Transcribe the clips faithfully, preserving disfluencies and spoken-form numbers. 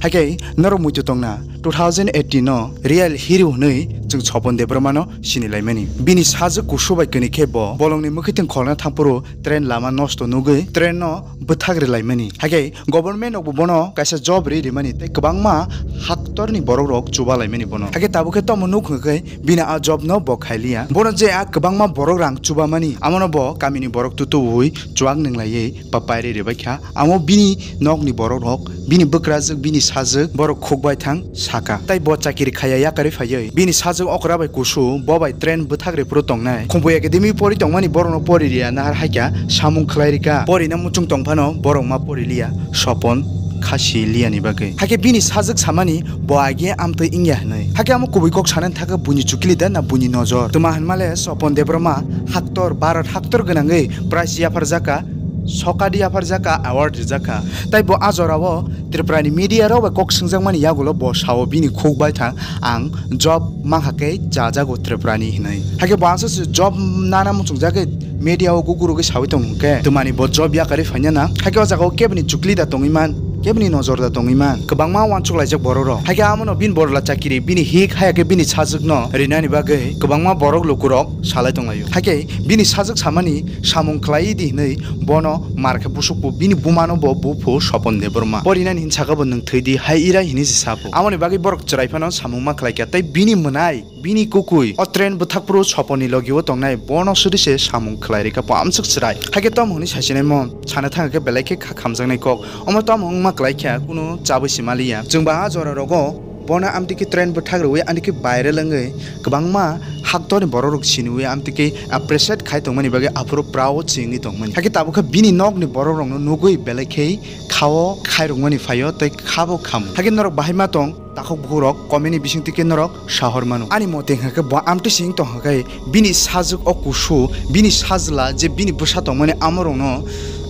Haikhe norok muitu tongna two thousand eighteen no real hero hwnwi chwng Sopon Debbarma no sinilaimani. Bini sajwk kusu bai kwnwi khe bo bolongni mwkhwtwng kholna thangphuru train lama nosto nugwi train no bwthak rwlaimani. Haikhe government rokbo bono kaisa job ri rimani tei kwbangma haktorni borok rok chubalaimani bono. Haikhe tabuk khe tamo nuk hwnkhe bini a job no bo khailiya. Bono je a kwbangma borok rang chubamani, amono bo kamini borok tutuwi chuak nwnglaiwi papai ri ribaikha. Amo bini nokni borok rok, bini bwkrajwk, bini sajwk, borok khukbai thang saka. Tai bo chakiri khaiya yakarwi phaiwi, bini sajwk okra bai kusu, bo bai train bwthak ri phuru tongnai. Khumbu Academy pori tongmani borokno pori riya nahar haikha samung khlai rika. Porina muchung tongphano borok ma pori liya. Sopon khasi liyani bagwi. Hakhe bini sajwk samani bo age amtwi wngya hwnwi. Hakhe amo kubui kok sanani thaka buini chukili da na buini nojor. Tuma hwnmale Sopon Debbarma haktor, Bharat haktor gwnangwi prize yapharjakha, sokadi yapharjakha, award rijakha. Tai bo a jorao Tripurani media rok bai kok swngjakmani yagulo bo sao bini khuk bai thang ang job mankha khe chajago Tripurani hinwi. Hakhe bo aswk se job nana muchungjagwi media o gugurugwi sawi tong hwnkhe twmani bo job yakarwi phaina na. Hakhe o jaga o keboni chukli da tongwi man, keboni nojor da tongwi man. Kwbangma uansuk laijak borok rok. Hakhe amono bini borla chakiri, bini hik, haya khe bini sajwk no rinani bagwi kwbangma borok lukurok salai tonglaio. Hakhe bini sajwk samani samung khlai di hinwi bono mar khe busuk bo bini buma no bo buphu Sopon Debbarma. Porinani hin saka bo nwng thwi di hai ira hinwi se sabu. Amoni bagwi borok chwrai phano samung ma khlai kha tei bini mwnai bini kukui o train bwthakphuru Soponni logi o tongnai bono suri se samung khlai rikha bo amswk chwrai. Hakhe tom hwnwi sachinai mo sana thang khe belai khe kha khamjaknai kok. Omo tom wngma khlai kha kunu chabwi se maliya. Chwng ba a jora rogo bono amtwi khe train bwthak rwui amtwi khe viral wngwi kwbangma haktorni borok rok siniui amtwi khe appreciate khai tongmani bagwi aphuru proud se wngwi tongmani. Hakhe tabuk khe bini nokni borok rokno nugui belai khe khao khairokmani phaio tei khabo khamo. Hakhe norok bahai ma tong? Takhuk bukhuk rok comment ni bisingtwi khe norok sahor mano. Ani mote hwnkhe bo amtwi sing tong hwnkhe bini sajwk o kusu, bini sajla je bini bwsa tongmani amorokno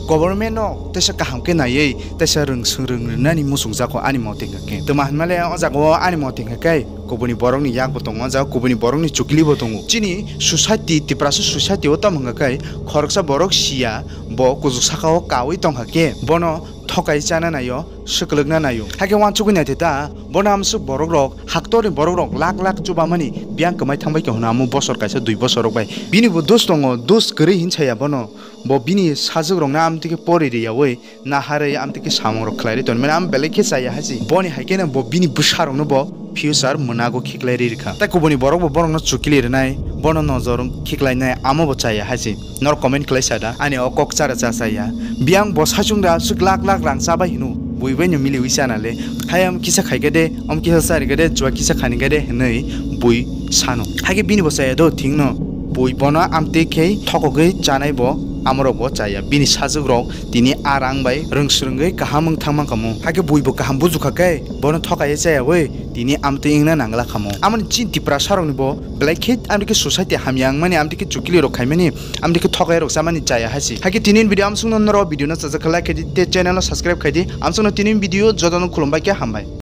government no teisa kaham khe naiwi teisa rwng swng rwng rwnani muchungjak o ani mote hwnkhe. Tuma hwnmale o jaga o ani mote hwnkhe kubuni borokni yak bo tongo, o jaga kubuni borokni chukli bo tongo. Chini society, Tiprasa society o tamo hwnkhe khoroksa borok siya bo kuchuk saka o kaui tong hwnkhe bono thokai chana naio, swkwlwkna naio. Hakhe uansugwi naithe ta, bono amswk borok rok, haktorni borok rok lak lak chubamani biyang kwmai thangbai khe hwnwi amo bosor kaisa dui bosor rok bai. Bini bo dos tongo, dos kwrwi hin saya bono. Bo bini sajwk rokno amtwi khe pori riyaui, naharwi amtwi khe samung rok khlai ri tongmani am belai khe chaya hasi. Boni hai kheno bo bini bwsa rokno bo future mwnago khiklai ri rikha. Tai kubuni borok bo borokno chukili rwnai, bono nojor khiklainai amo bo chaya hasi. Norok comment khlai sa da, ani o kok chara cha chaya. Biyang bo saichung da swk lak lak rang cha bai hino, bui bai no miliui chana le. Hai am kisa khai khe de, am kisa chari khe de, chua kisa khani khe de, hinui bui sano. Hai khe bini bo chaya do thing no, bui bono amtwi khe thokogwi chanai bo, amorok bo chaya. Bini sajwk rok tini a rang bai rwng swrwngwi kaham wng thang mankha mo. Hai khe bui bo kaham buju kha khe, bono thokai chaya bai. Tini amtwi wngna nangla khamo. Amoni chini Tiprasa rokni bo belai khe amtwi khe society hamya wngmani, amtwi khe chukili rok khaimani, amtwi khe thokai rok chamani chaya hasi. Hai khe tini video amsukno norok video no chajak khe like khaidi tei channel no subscribe khaidi. Amsukno tini video jotono khulumbai khe hambai.